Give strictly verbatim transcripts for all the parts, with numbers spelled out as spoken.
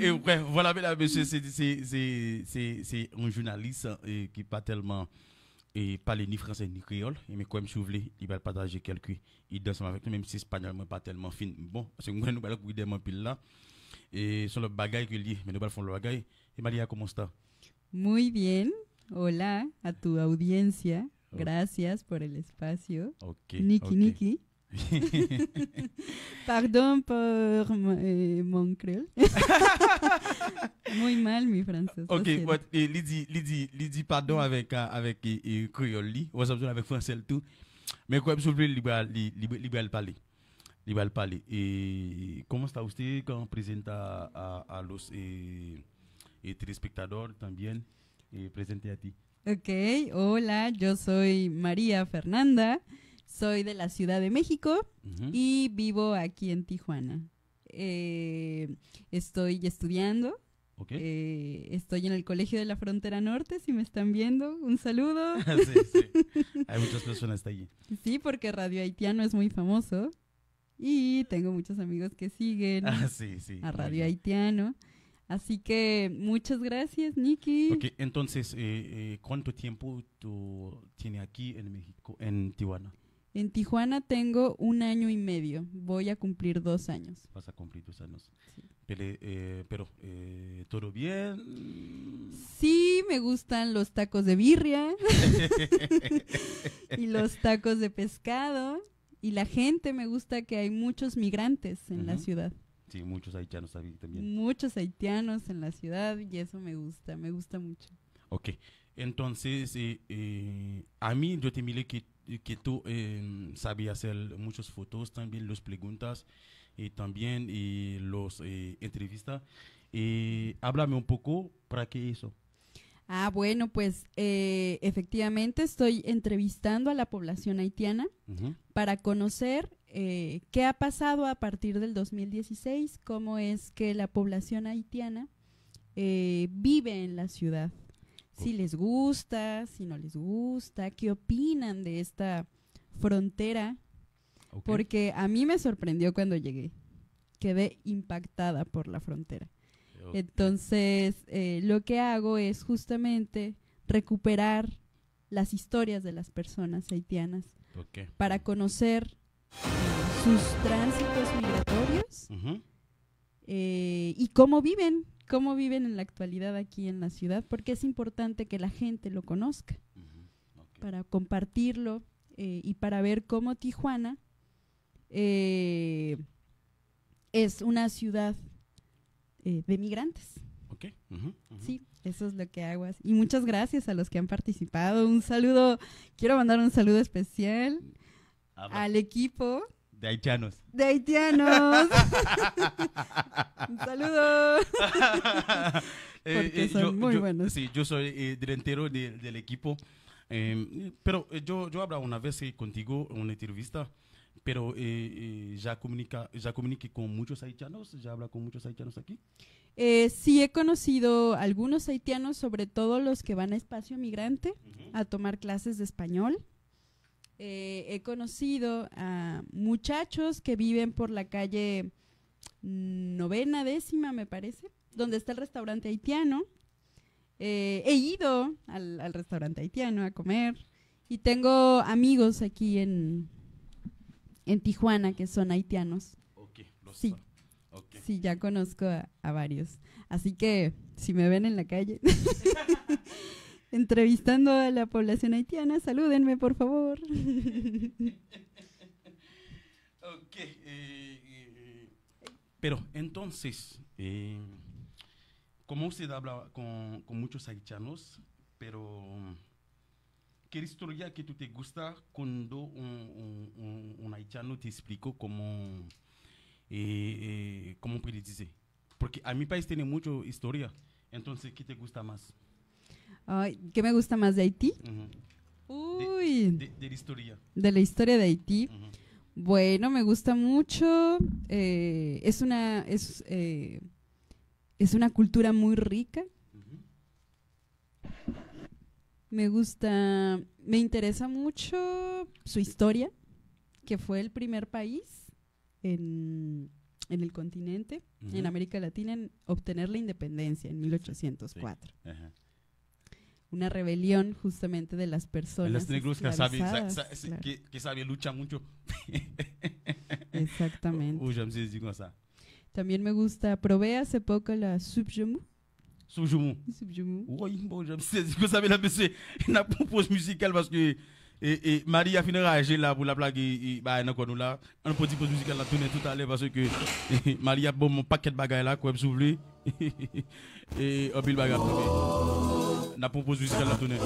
E, bref, vwala, medam, mesye, se, se, se, se, se yon jounalis, e, ki pa tèlman, e, pale ni fransè ni kreyòl. E, men kwè m si w vle, li pral pataje kèlke ide ansanm avèk nou, menm si espanyòl mwen pa tèlman fin bon, paske mwen nou pral kouri dèyè m anpil la. E se yon lòt bagay ke l ye, men nou pral fè yon lòt bagay. E Maria, cómo está? Muy bien. Hola a tu audiencia. Gracias por el espacio. Ok. Niki Niki. Pardon por eh, mon créole. Muy mal mi francés. Ok, but, eh, li di, li di, li di padon avèk, ah, avèk eh, eh, kreyòl li. Ou ansanm avèk fransè l tou. Men kwè m souple, li pral, li, li, li pral pale. Li pral pale. E, ¿cómo está usted? Presenta a, a los eh, eh, telespectador también. Eh, presente a ti. Ok, hola, yo soy María Fernanda, soy de la Ciudad de México Mhm. y vivo aquí en Tijuana. Eh, estoy estudiando, Ok. eh, estoy en el Colegio de la Frontera Norte, si me están viendo, un saludo. Sí, sí. Hay muchas personas allí. Sí, porque Radio Haitiano es muy famoso y tengo muchos amigos que siguen Ah, sí, sí. a Muy Radio bien. Haitiano. Así que muchas gracias, Niki. Ok, entonces, eh, eh, ¿cuánto tiempo tú tienes aquí en México, en Tijuana? En Tijuana tengo un año y medio. Voy a cumplir dos años. Vas a cumplir dos años. Sí. Pero, eh, pero eh, ¿todo bien? Sí, me gustan los tacos de birria y los tacos de pescado. Y la gente, me gusta que hay muchos migrantes en la Ujú. Ciudad. Sí, muchos haitianos aquí también. Muchos haitianos en la ciudad y eso me gusta, me gusta mucho. Ok. Entonces, eh, eh, a mí yo te miré que, que tú eh, sabías hacer muchas fotos también, las preguntas y también y los eh, entrevistas. Eh, háblame un poco para qué eso. Ah, bueno, pues eh, efectivamente estoy entrevistando a la población haitiana Ujú. para conocer eh, qué ha pasado a partir del dos mil dieciséis, cómo es que la población haitiana eh, vive en la ciudad. Si Ok. les gusta, si no les gusta, qué opinan de esta frontera, Ok. Porque a mí me sorprendió cuando llegué. Quedé impactada por la frontera. Ok. Entonces, eh, lo que hago es justamente recuperar las historias de las personas haitianas Ok. para conocer eh, sus tránsitos migratorios Ujú. eh, y cómo viven, cómo viven en la actualidad aquí en la ciudad, porque es importante que la gente lo conozca Ujú. Ok. para compartirlo eh, y para ver cómo Tijuana eh, es una ciudad eh, de migrantes. Ok. Ujú, ujú. Sí, eso es lo que hago. Y muchas gracias a los que han participado. Un saludo, quiero mandar un saludo especial Ah, va. Al equipo De haitianos. De haitianos. Un saludo. Eh, Porque eh, son yo, muy yo- buenos. Sí, yo soy eh, delantero de- del equipo. Eh, pero eh, yo, yo hablaba una vez eh, contigo en una entrevista, pero eh, eh, ya, comunica, ya comuniqué con muchos haitianos, ya habla con muchos haitianos aquí. Eh, sí he conocido algunos haitianos, sobre todo los que van a Espacio Migrante a tomar clases de español. Eh, he conocido a muchachos que viven por la calle novena décima, me parece, donde está el restaurante haitiano. Eh, he ido al, al restaurante haitiano a comer y tengo amigos aquí en, en Tijuana que son haitianos. Ok, lo Sí. sa. Ok. Sí, ya conozco a, a varios. Así que si me ven en la calle entrevistando a la población haitiana, salúdenme, por favor. Ok. Eh, eh, pero entonces, eh, como usted habla con, con muchos haitianos, pero ¿qué historia que tú te gusta cuando un, un, un, un haitiano te explicó cómo, eh, eh, cómo puede decir? Porque a mi país tiene mucho historia. Entonces, ¿qué te gusta más? Ay, ¿qué me gusta más de Haití? Ujú. Uy, De, de la historia. de la historia de Haití. Ujú. Bueno, me gusta mucho. Eh, es una, es, eh, es una cultura muy rica. Ujú. Me gusta, me interesa mucho su historia, que fue el primer país en, en el continente, en América Latina, en obtener la independencia en mil ochocientos cuatro. Una rebelión justamente de las personas esclavizadas. En los negros que sabe, sa- sa- se- claro. Que, que sabe lucha mucho. Exactamente. Ou janm sezi konsa. También me gusta, probé hace poco la soup joumou. Soup joumou. Soup joumou. Woy, bon, janm sezi konsa, medam, mesye. N ap pran poz mizikal paske e, e, Maria fin raje la pou l ap lage e, bagay nan kò nou la. Ann pran ti poz mizikal la, tounen toutalè paske e, Maria ap ban m yon pakèt bagay la, kwè m si w vle. E, anpil bagay ap tonbe. N ap pran poz mizikal la, tounen.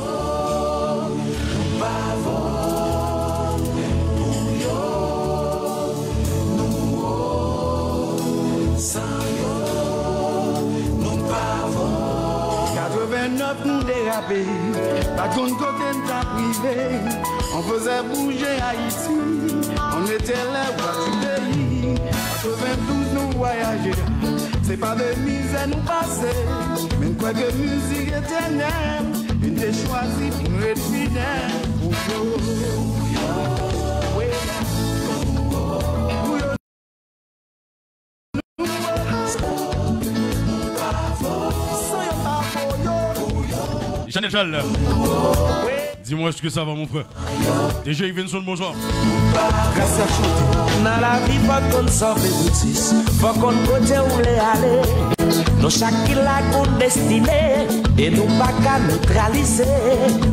San yo, nou pa vo. Katrevennèf nou derape, pa t konn kote n t ap rive. On faisait bouger Haïti, on était les rois du pays. Katrevenndouz nou vwayaje, se pa de mizè nou pase, men n kwè ke mizik etènèl, nou te chwazi pou n ret fidèl pou yo. Pou yo. Jean Charles, dis-moi, est-ce que ça va, mon frère? D J Ivenson, bonsoir. Nan lavi fòk konn sove boutis, fòk konn kote w vle ale. Nou chak ki la gon destine, e nou pa ka netralize.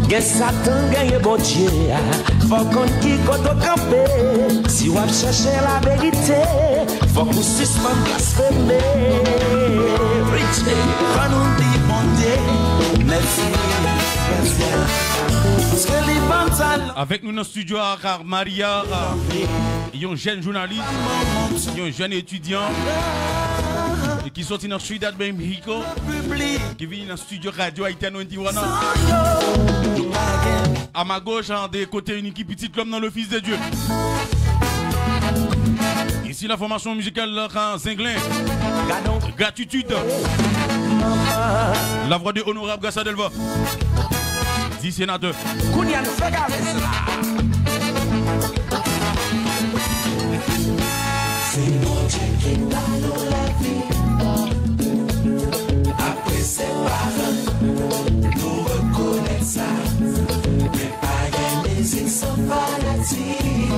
Gen Satan, genyen Bondye a, fòk konn ki kote w kanpe. Si w ap chèche laverite, fòk ou sispann blasfeme. Richie, fò nou di Bondye mèsi. Paske li ban sa. Avèk nou nan estidyo a, Maria, yon jèn jounalis, yon jèn etidyan, e ki soti nan Ciudad de México, ki vini nan estidyo Radyo Haitiano en Tijuana. A ma gauche, de côté, Niki Pitit, l'homme dans le Fils de Dieu. Ici, la formation musicale, la, Zenglen. Gratitude. La voix de Honorable Gassa Delva. Di senatè. Kounye a nou fè gale sa. Se Bondye ki ba nou lavi. Apre se paran, nou rekonèt sa. Men pa gen mizik san fanatik.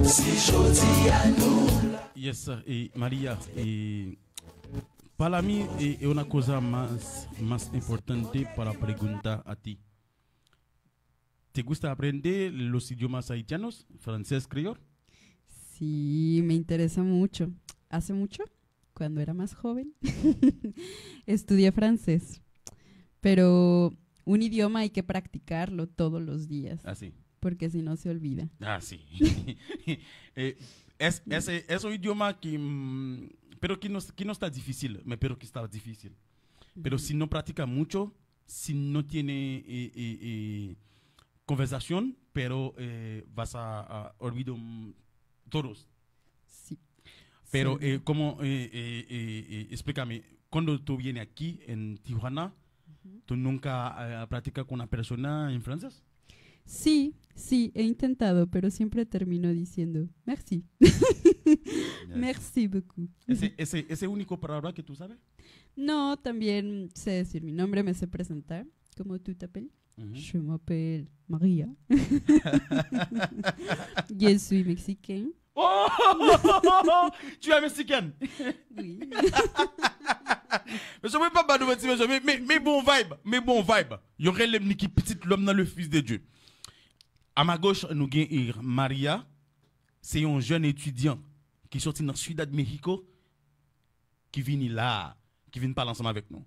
Si jodi a nou la. Yes, e Maria, e para mí, e, e una cosa más, más importante para preguntar a ti. ¿Te gusta aprender los idiomas haitianos, francés, criol? Sí, me interesa mucho. Hace mucho, cuando era más joven, estudié francés. Pero un idioma hay que practicarlo todos los días, ah, sí, porque si no se olvida. Ah, sí. Eh, es, es, es un idioma que, mm, pero que no, que no está difícil, me pero que está difícil. Pero si no practica mucho, si no tiene, eh, eh, eh, conversación, pero, eh, vas a, a olvidar, mm, todos. Sí. Pero, sí, eh, como, eh, eh, eh, eh, explícame, cuando tú vienes aquí en Tijuana, ¿tú nunca, eh, practicas con una persona en francés? Sí, sí, he intentado, pero siempre termino diciendo, merci. Merci beaucoup. Ese, ese, ese único palabra que tú sabes? No, también sé decir mi nombre, me sé presentar. ¿Cómo tú te appeles? Je m'appelle Maria. Je suis mexicaine. Oh! Tu es mexicaine? Oui. Mesye, mwen pa ba nou manti, mesye, men, men, men bon vibe, men bon vibe. Yo rele m Niki Pitit, l'homme dans le Fils de Dieu. A ma gauche, nou gen, eh, Maria, se yon jèn etidyan ki soti nan Ciudad México, ki vini la, ki vin pale ansanm avèk nou.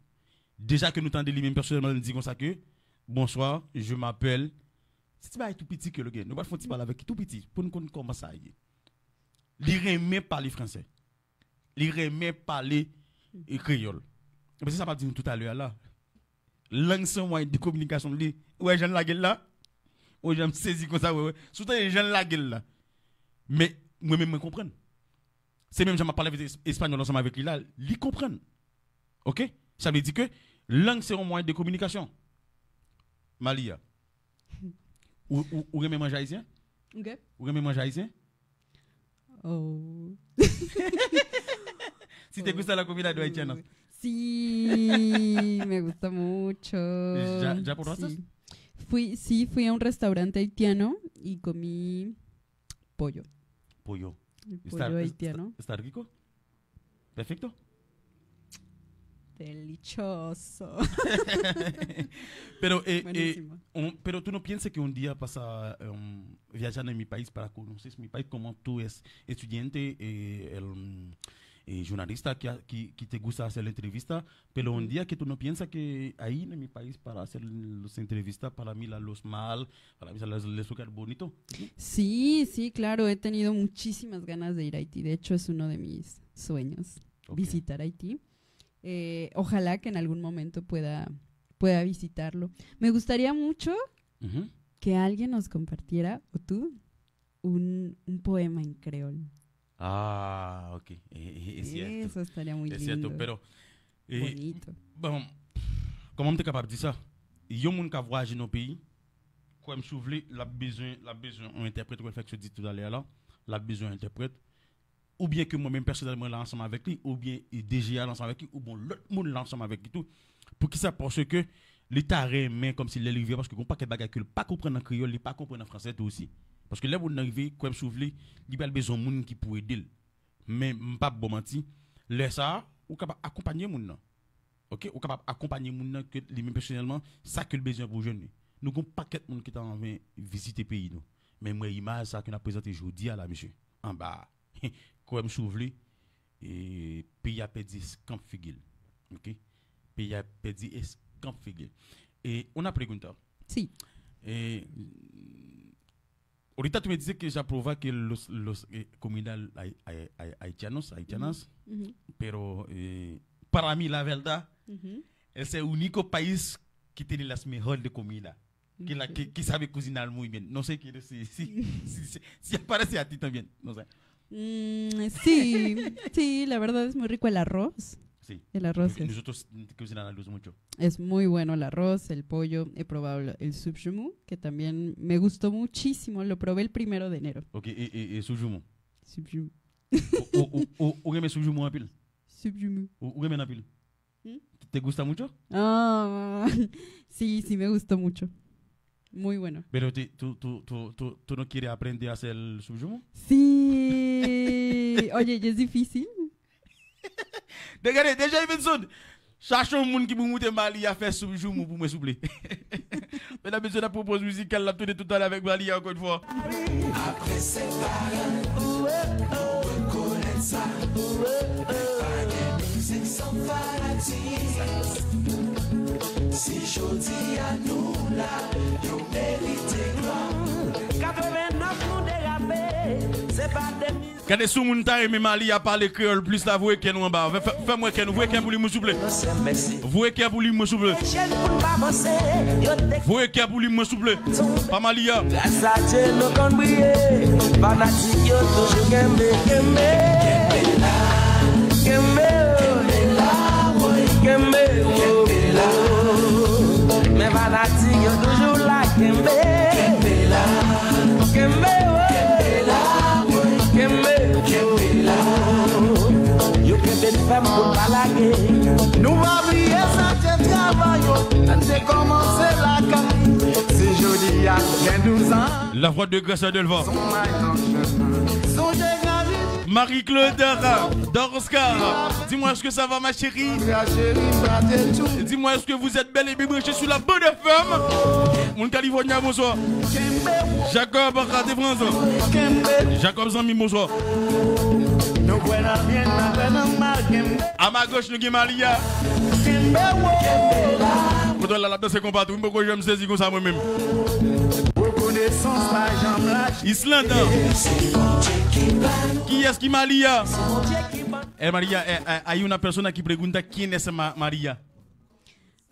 Deja ke nou tande li menm pèsonèlman, li di konsa ke, "Bonsoir, je m'appelle." Se ti bagay tou piti ke l gen. Nou pral fè yon ti pale avèk li tou piti, pou n konn kòman sa ye. Li renmen pale fransè. Li renmen pale, e, kreyòl. Epi se sa m ap di nou toutalè a la. Lang se yon mwayen de kominikasyon li. Ou wè jan l lage l la? Ou wè jan m sezi konsa, wè, wè. Si w tande jan l lage l la. Men, mwen menm, mwen konprann. Se menm jan m ap pale avèk es-, espanyòl ansanm avèk li la, li konprann. Oke? Sa vle di ke lang se yon mwayen de kominikasyon. Malia. Ou, ou, ou renmen manje ayisyen? Ok. Ou renmen manje ayisyen? Oh. Si te gusta la comida de haitiana. Sí, me gusta mucho. ¿Ya, ya probaste? Sí. Fui, sí, fui a un restaurante haitiano y comí pollo. Pollo. El Está, pollo es- haitiano. Está, está rico? Perfecto. Delicioso. Pero, eh, eh, Buenísimo. un- pero tú no piensas que un día pasa um, viajando en mi país para conocer mi país como tú es estudiante, eh, el, mm, eh, jornalista que, ha- que, que te gusta hacer la entrevista, pero un día que tú no piensas que ahí en mi país para hacer los entrevistas, para mirar los mar, para mirar los, los lugares bonitos. Sí, sí, claro, he tenido muchísimas ganas de ir a Haití. De hecho, es uno de mis sueños, Ok. visitar Haití. Eh, ojalá que en algún momento pueda, pueda visitarlo. Me gustaría mucho Ujú. que alguien nos compartiera, o tú, un, un poema en creol. Ah, ok. Eh, eh, es cierto. Eso estaría muy Es lindo. Cierto, pero... eh, Bonito. Bon, kòman m te kapab di sa? Yon moun k ap vwayaje nan yon peyi, kwè m si w vle, l ap bezwen, l ap bezwen yon entèprèt, wè l fèk sot di toutalè a la, l ap bezwen yon entèprèt, oubyen ke mwen menm pèsonèl mwen la ansanm avèk li, oubyen D J a la ansanm avèk li, oubyen lòt moun la ansanm avèk li tou. Poukisa? Paske li ta renmen kòmsi lè l rive, paske gon pakèt bagay ke l pa konprann an kreyòl, li pa konprann an fransè tou osi. Paske lè moun nan rive, kwè m si w vle, li pral bezwen yon moun ki pou ede l. Men m p ap ba w manti, lè sa a, ou kapab akonpanye moun nan. Ok, ou kapab akonpanye moun nan ke li menm pèsonèlman, sa ke l bezwen pou jwenn li. Nou gon pakèt moun ki ta anvi vizite peyi nou. Men m wè imaj sa ke n ap prezante jodi a la, mesye. Anba a. Kwè m si w vle, e, peyi a pèdi eskanp figi l. Ok? Peyi a pèdi eskanp figi l. E, una pregunta. Sí. Eh, ahorita tú me dices que ya prueba que los, los eh, comida hay- hay- hay- haitianos, haitianas, Ujú, pero eh, para mí la verdad, ujú. es el único país que tiene las mejores de comida. Que, la, que, Ok. Que sabe cocinar muy bien. No sé qué si, si, si, si, si aparece a ti también. No sé. Mm, sí, sí, la verdad es muy rico el arroz. Sí. El arroz es, Nosotros cocinamos mucho. Es muy bueno el arroz, el pollo. He probado el, el soup joumou, que también me gustó muchísimo. Lo probé el primero de enero. Ok, e, e, e soup joumou. Soup joumou. Ou, ou, ou, ou renmen soup joumou anpil? Soup joumou. Ou, ou renmen anpil? Hmm? ¿Te gusta mucho? Ah, sí, sí, me gustó mucho. Muy bueno. Pero te, tú, tú, tú, tú, tú no quieres aprender a hacer soup joumou? Sí. Oye, y es difícil. Gade, deja Evenson, chache yon moun ki pou moute Malia fè soup joumou pou mwen, souple. Medam, mesye, n ap pran poz mizikal, n ap tounen toutalè avèk Malia ankò yon fwa. Si jodi a nou la, yo merite glwa. Katrevenèf nou derape, se pa de mizik. Gade si yon moun ta renmen Malia pale kreyòl plis la, voye kè nou anba. Fè, fè, fè m wè kè nou, voye kè pou li, moun, souple. Voye kè pou li, moun, souple. Jèn pou n pa panse, yo te Voye kè pou li, moun, souple. Pa Malia. Gras a Dye nou konn briye, fanatik yo toujou kenbe, kenbe. Kenbe, kenbe, oh. Men fanatik yo toujou la, kenbe. Kenbe, oh. Kenbe, oh. Yo kenbe n fèm pou n pa lage. Nou pa bliye sa te travay yo, n te kòmanse lakay. Si jodi a gen douz an. La voix de Gracia Delva. Marie-Claude Dara, Dara Oscar. Dis-moi, est-ce que ça va, ma chérie? Dis-moi, est-ce que vous êtes bel et bien branchés sur la bande F M? Moun California, bonsoir. Jacob, Rate France. Jacob Zanmi, bonsoir. À ma gauche, nou gen Malia. Kote la, l ap danse konpa tou. M poko janm sezi konsa mwen menm. Islande. Kiyès ki Malia? Eh, Malia, eh, eh, hay una persona que pregunta quién es Ma- Malia.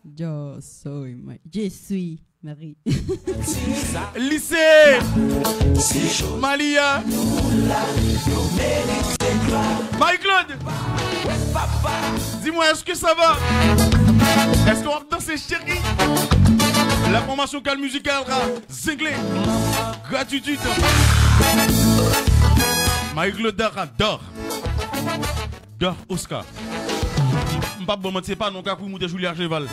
Yo soy Ma- Je suis Marie. Lycée. Malia. Marie-Claude. Dis-moi, est-ce que ça va? Est-ce qu'on va danser, chérie? La formation Cal Musical, zengle. Gratitude. Marie-Claude Dor. Dor. Dor Oscar. M p ap ba w manti, se pa non ka pou moute Julia Cheval.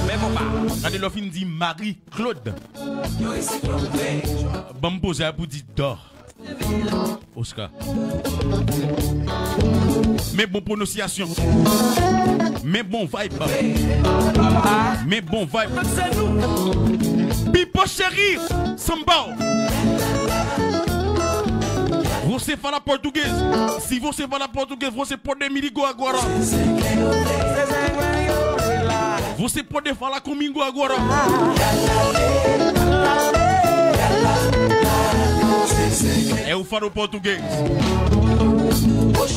Men bon pa. Gade lè w fin di Marie-Claude. Ban m poze a pou di Dor. Oscar. Men bon pwononsyasyon. Men bon vibe. Men bon vibe. Pipo cheri, samba. Você fala português? Se você fala português, você pode me ligar agora. Você pode falar comigo agora. Eu falo português.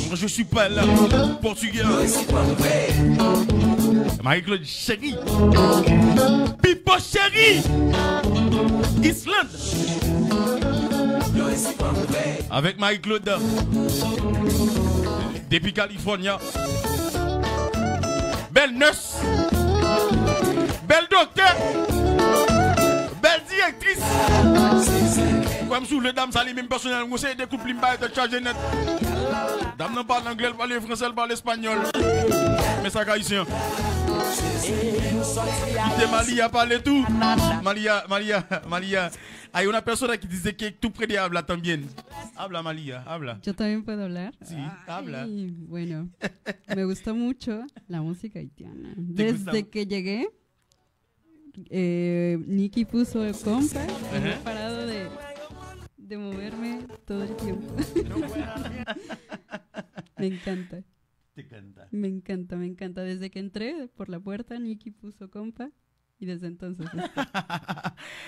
Moi, je suis pas là. Portugais. Marie-Claude chérie. Pipo chérie. Islande. Avec Marie-Claude. Depi California. Bèl nurse. Bèl doktè. Bèl direktris. Kwè m si w vle, dam sa li menm pèsonèl, mwen se de kout plim bay tèt chaje nèt. Dam nan pale anglè, l pale fransè, l pale espanyòl. Men sa k ayisyen. Kite Malia pale tou. Malia, Malia, Malia. Hay una persona que dice que tú puedes hablar también. Habla, Malia, habla. Yo también puedo hablar. Sí, habla. Ay, bueno, me gusta mucho la música haitiana. ¿Te gusta? Desde que llegué, eh, Nicky puso el compa y no he parado de, de moverme todo el tiempo. Me encanta. Te encanta. Me encanta, me encanta. Desde que entré por la puerta, Nicky puso compa. Y desde entonces.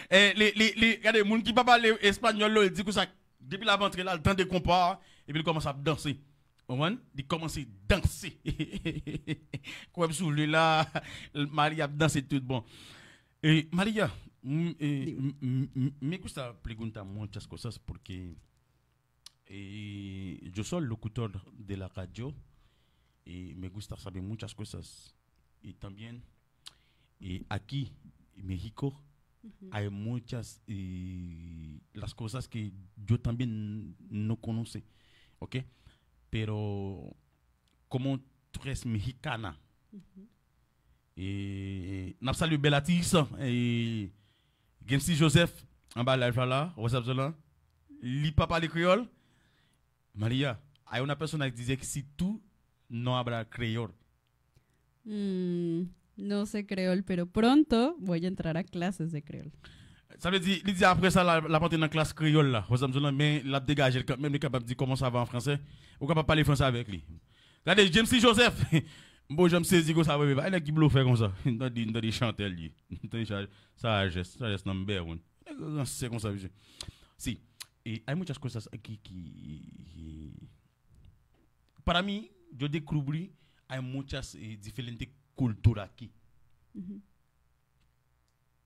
Eh, li, li, li, gade, moun ki pa pale espanyòl, li di konsa, depi l ap antre la, l tande konpa a, epi l kòmanse ap danse. Ou konprann? Li kòmanse danse. Kwè m si w vle la, Malia ap danse tout bon. Eh, Malia, m, eh, m, m, m, me gusta preguntar muchas cosas porque, eh, yo soy locutor de la radio y me gusta saber muchas cosas. Y también, eh, aquí, México, hay muchas, eh, las cosas que yo también no conoce, ¿ok? Pero como tú eres mexicana, eh, n ap salye bèl atis, eh, Gency Joseph, anba live la, la, what's up, Zola? Li pa pale kreyòl? Malia, hay una persona que dice que si tú no hablas creol. Mm, no sé creol, pero pronto voy a entrar a clases de creol. Sa vle di, li di apre sa, la, l ap antre nan klas kreyòl la. Wè sa m di w lan, men l ap degaje l kanmenm, li kapab di comment ça va en français. Ou kapab pale fransè avèk li. Gade, Gency Joseph. M poko janm sezi konsa, vre, vre. Pa nèg ki blofè konsa. M tande, m tande chantè l ye. M tande sa, sajès, sajès nan m bèwoun. Nèg ransè konsa, mesye. Si, eh, hay muchas cosas aquí que, que, para mí, yo descubrí, hay muchas, eh, diferentes culturas aquí.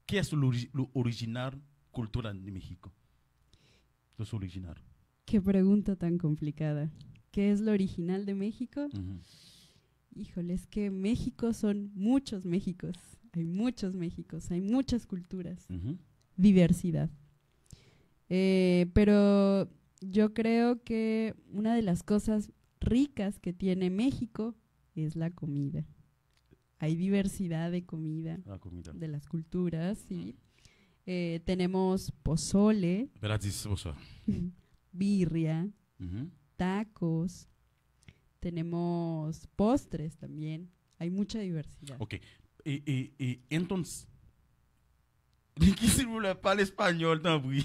¿Qué es lo, ori- lo original cultura de México? Los originarios. Qué pregunta tan complicada. ¿Qué es lo original de México? Híjole, es que México son muchos Méxicos. Hay muchos Méxicos, hay muchas culturas. Diversidad. Eh, pero yo creo que una de las cosas ricas que tiene México es la comida. Hay diversidad de comida, la comida, de las culturas, sí. Eh, tenemos pozole, Belatis, bonsoir. Birria, tacos, tenemos postres también. Hay mucha diversidad. Ok. E, e, e, entonces, Niki, silvouplè, pale espanyòl, tanpri.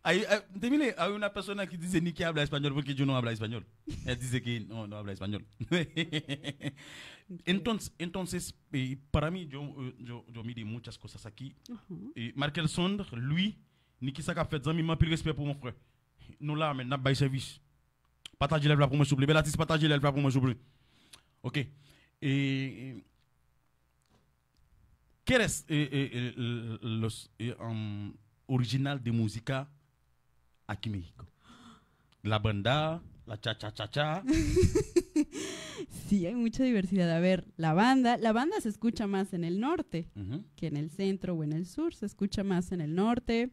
Hay, eh, terminé. Hay una persona que dice Niki habla español porque yo no habla español. Él dice que no, no habla español. Entonces, entonces, eh, para mí, yo, eh, yo, yo mide muchas cosas aquí. Eh, Markel Sond, lui, Niki, sa k ap fèt, zanmi m, anpil respè pou mwen, frè. Nou la, men, n ap bay sèvis. Pataje live la pou mwen, souple. Belatis, pataje live la pou mwen, souple. Ok. E, ¿qué eres, eh, eh, eh, los, eh, um, original de música aquí México? La banda, la cha cha cha cha. Sí, hay mucha diversidad. A ver, la banda, la banda se escucha más en el norte que en el centro o en el sur. Se escucha más en el norte.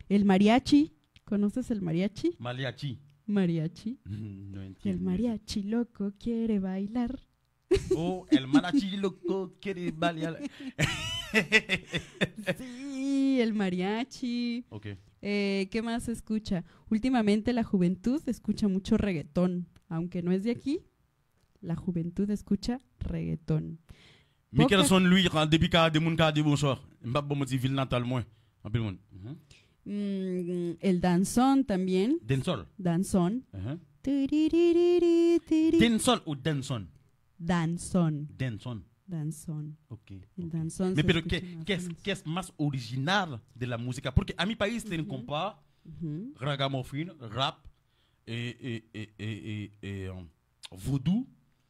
El mariachi, ¿Conoces el mariachi? Mariachi. Mariachi. No entiendo. El mariachi loco quiere bailar. Oh, el mariachi loco quiere bailar. Sí, el mariachi. Ok. Eh, ¿qué más se escucha? Últimamente la juventud escucha mucho reggaetón. Aunque no es de aquí, la juventud escucha reggaetón. Pocas Mickelson Louis, depi Karademoun, Karade bonswa. M p ap ba w manti, vil natal mwen. Anpil moun. Mhm. Mm, el danzón también. Dancehall. Danzón. Aha. Tiriririri, tiri. Dancehall ou danzón? Danzón. Danzón. Danzón. Ok, El ok. Danzón se escucha más en eso. Pero, ¿qué, qué es, qué es más original de la música? Porque a mi país tienen compa, ragamuffin, rap, eh, eh, eh, eh, eh, eh, um, vodou.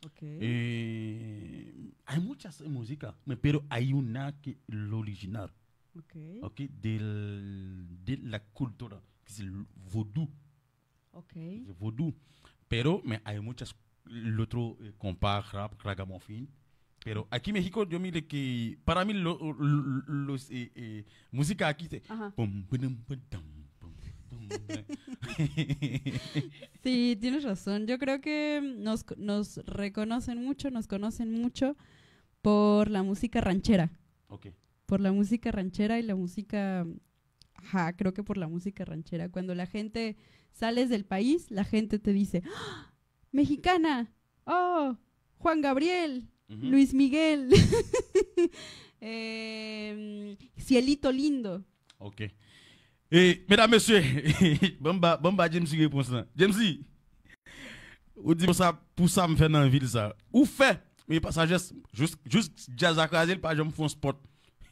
Ok. Eh, hay muchas música, me- pero hay una que lo original, Ok. ok, del, de la cultura, que es el vodú. Ok. Es el vodú. Pero me, hay muchas, el otro, eh, compa, rap, ragamuffin. Pero aquí México, yo mire que para mí lo, lo- los, eh, eh, música aquí se Ajá. pum, pum, pum, pum, pum, pum, pum. Sí, tienes razón. Yo creo que nos, nos reconocen mucho, nos conocen mucho por la música ranchera. Ok. Por la música ranchera y la música, ajá, creo que por la música ranchera. Cuando la gente sales del país, la gente te dice, "¡Ah! Mexicana, oh, Juan Gabriel, Luis Miguel, eh, Cielito Lindo". Ok. E, medam, mesye, ban m ba, ban m ba James repons lan. James, ou di konsa, pou sa m fè nan vil sa. Ou fè, men pa sajès, jis, jis djaz la kraze, l pa janm fè yon spot.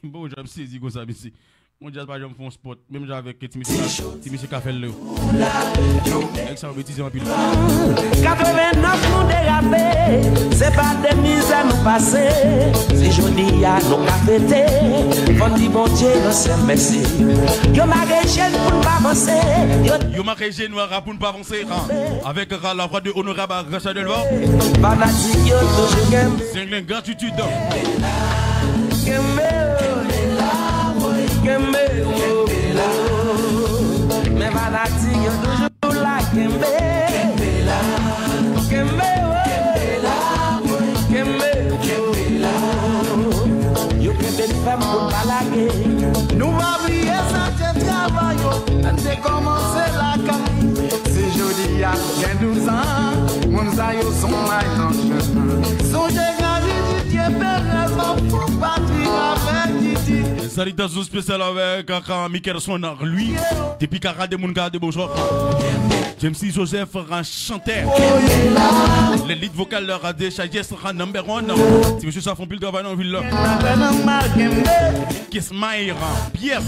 Bon, jan m sezi konsa, mesye. Bon, djaz pa janm fè yon spot. Menm jan avèk ti mesye ka, ti mesye ka fè l yo. Nèg sa yo betize anpil. Katrevenèf nou derape, se pa de mizè nou pase. Se jodi a nou ka fete, fò n di Bondye yon sèl mèsi. Yo mare je n pou n pa vanse. Yo Yo mare je n pou n pa vanse, hein. Avec, euh, la voix de honorable Rachel Delva. Fanatik yo toujou kenbe. Zenglen gratitid. Kenbe, kenbe, kenbe. Men fanatik yo toujou la kenbe. Kenbe, kenbe, kenbe. Yo kenbe n fèm pou n pa lage. Nou pa bliye sa se travay yo, n te kòmanse lakay. Si jodi a gen douz an, moun sa yo son may nan jèn. Sonje granmesi Dye Perez, fò patri avèk Titi. Salutations spéciales avec, euh, Mickelson, lui, depuis Karademoun, Karade, bonsoir. James Joseph, un chanteur. Le lead vocal de Sagesse, number one. Ti mesye sa fè anpil travay nan vil la. Kesmaire, Pierre,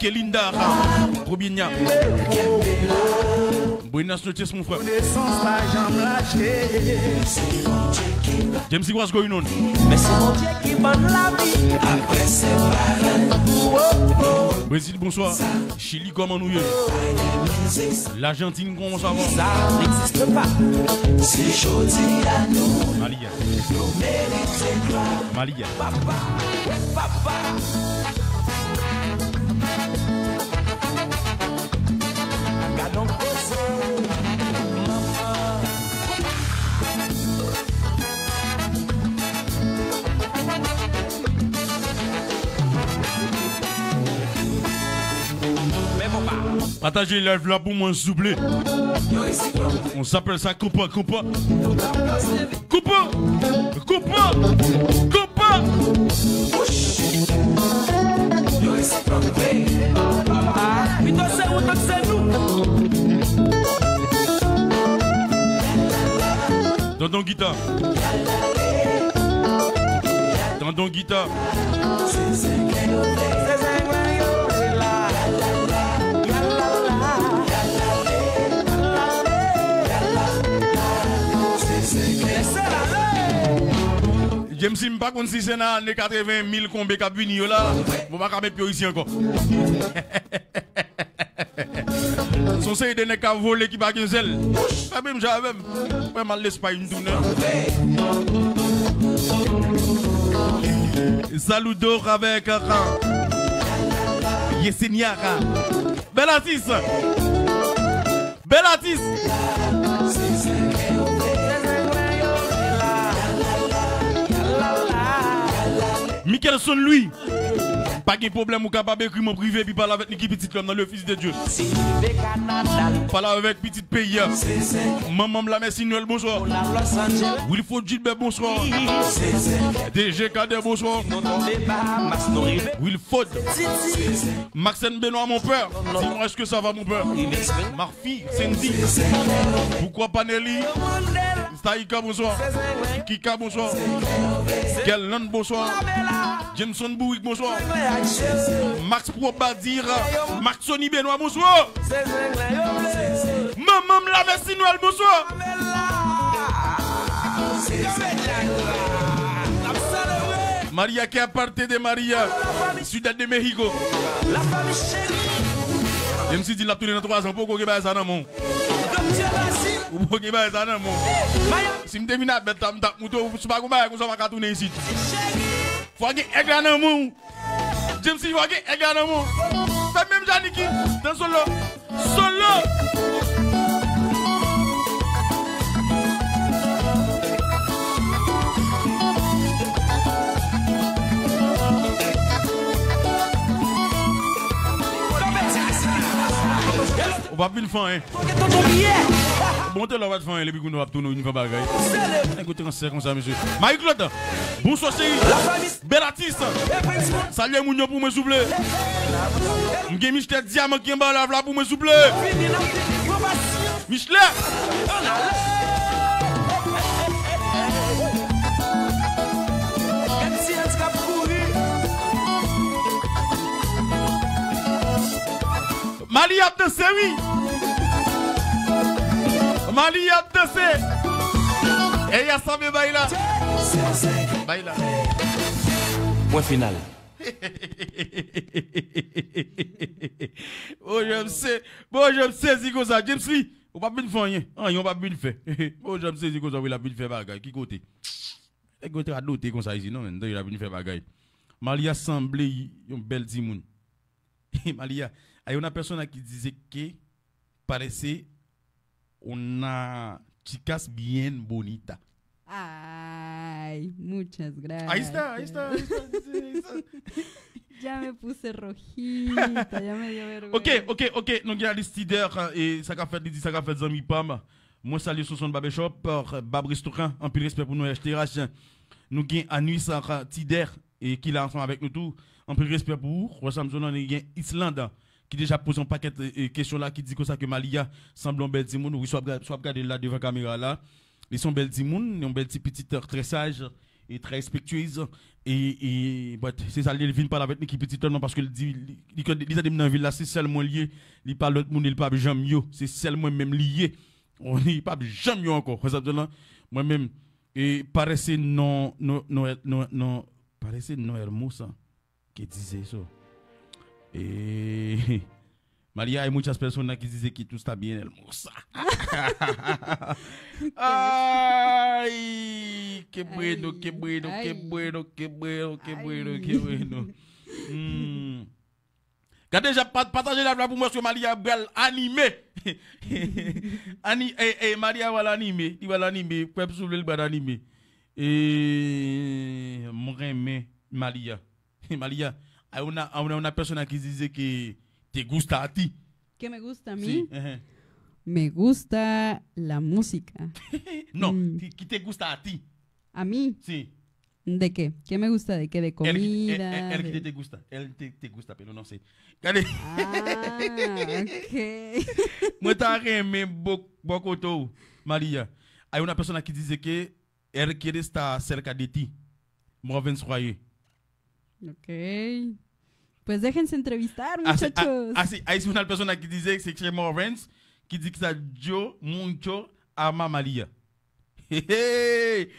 Kelinda, Robinia. Buenas noches, mon frère. James, what's going on? Brezil, bonswa. Chili, kòman nou ye? Lajantin, kòman sa va? Malia. Malia. Pataje live la pou mwen, souple. On s'appelle ça koupa, koupa. Koupa! Koupa! Koupa! Ah, pito se ou tank se nou. Tonton Gita. Tonton Gita. James, m pa konn si se nan ane katreven mil konbe k ap vini yo la, mwen pa ka met pye isi ankò. Son seri de nèg k ap vole ki pa gen zèl. Fè menm jan avè m. Mwen m al Lespay m tounen. Saludos avec, euh, Yesenia. Bèl atis. Bèl atis. Mickelson Louis. Pa gen pwoblèm, ou kapab ekri m an prive epi pale avèk Niki Pitit Lòm nan le Fils de Dieu. Pale avèk pitit peyi a. Manman m la, mèsi Nwèl, bonswa. Wilford Gilbert, bonswa. D G Cadet, bonswa. Wilford. Maxène Benoît, mon père. Dis-moi, est-ce que ça va, mon père? Ma fille, Cindy. Pourquoi pas Nelly? Taïka, bonswa. Kika, bonswa. Gerland, bonswa. Jameson Bourik, bonswa. Max Probadir, Maxoni Benoît, bonswa. Manman m la, mèsi Nwèl, bonswa. Maria que aparte de Maria, Ciudad de México. Menm si di l ap tounen nan twa zan, poko gen bagay sa nan men w. Ou poko gen bagay sa nan men w. Si m te vin a bèt la, m t ap moute w, si pa gon bagay konsa, w pa ka tounen isit. Fò gen èg la nan men w. James Lee, fò gen èg la nan men w. Fè menm jan Niki. Tan solo. Solo. Ou p ap vin fè anyen. Bon, te la w pa t fè anyen, epi kounye a w ap tounen w vin fè bagay. Nèg yo transè konsa, mesye. Marie Claude, bonswa, cheri. Bèl atis. Salye moun yo pou mwen, souple. M gen Michelet Diamant ki anba live la pou mwen, souple. Michelet. Mali ap danse, wi. Mali ap danse. Ella sabe bailar. Baila. Pwen final. Bon, jan m se, bon, jan m sezi konsa. James Lee, ou p ap vin fè anyen. Anyen, ou p ap vin fè. Bon, jan m sezi konsa, wi, l ap vin fè bagay. Ki kote? Nèg yo t radote konsa isit, non, men. Tande, l ap vin fè bagay. Malia sanble yon bèl timoun. Malia, hay una persona que dice que parece una chicas bien bonita. Ay, muchas gracias. Ahí está, ahí está, ahí está, ahí está. Ya me puse rojita, ya me dio vergüenza. Ok, ok, ok. Nou gen Alice Tider, e sa k ap fèt, li di sa k ap fèt, zanmi pa m. Mwen salye Sonson Barbershop, Bab Restaurant, anpil respè pou nou, H T H. Nou gen Anuis Tider, e ki la ansanm avèk nou tou. Anpil respè pou ou. Wè sa m di w lan, nou gen Islanda, ki deja poze yon pakèt, e, e, kesyon la, ki di konsa ke Malia sanble yon bèl timoun. Wi, si w ap ga-, si w ap gade l la devan kamera la, li se yon bèl timoun, yon bèl ti pitit, trè saj e trè respektyez. E, e, but, se sa l ye, li vin pale avèk Niki Pitit la, non, paske li di, li, li, li tande m nan vil la, se sèl mwen li ye, li pa lòt moun, li pa janm yo, se sèl mwen menm li ye. Li p ap janm yo ankò. Wè sa m di w lan? Mwen menm, e parece no, no, no, no, no, parece no hermosa que dice eso. E Malia, hay muchas personas que dice que tú estás bien hermosa. Ay, qué bueno, qué bueno, qué bueno, qué bueno, qué bueno, qué bueno. Hmm. Gade, jan pa-, pataje live la pou mwen, paske Malia pral anime. Ani-, e, e, Malia pral anime. Li pral anime. Kwè m, si w vle, li pral anime. E, mwen renmen Malia. Malia, hay una, hay una, una persona que dice que te gusta a ti. ¿Qué me gusta a mí? Sí, ajá. Me gusta la música. No, mm. Ki, ki te gusta a ti. ¿A mí? Sí. ¿De qué? ¿Qué me gusta de qué? De comida. El, el, el que te, te gusta. El te, te gusta, pero no sé. Gade. Ah, ok. Mwen ta renmen bò, bò kote w, Malia. Hay una persona que dice que él quiere estar cerca de ti. Morvens Royer. Ok. Pues déjense entrevistar, muchachos. Así, así, hay una persona que dice que se llama Morvens, que dice que yo mucho ama Malia. Hey, hey.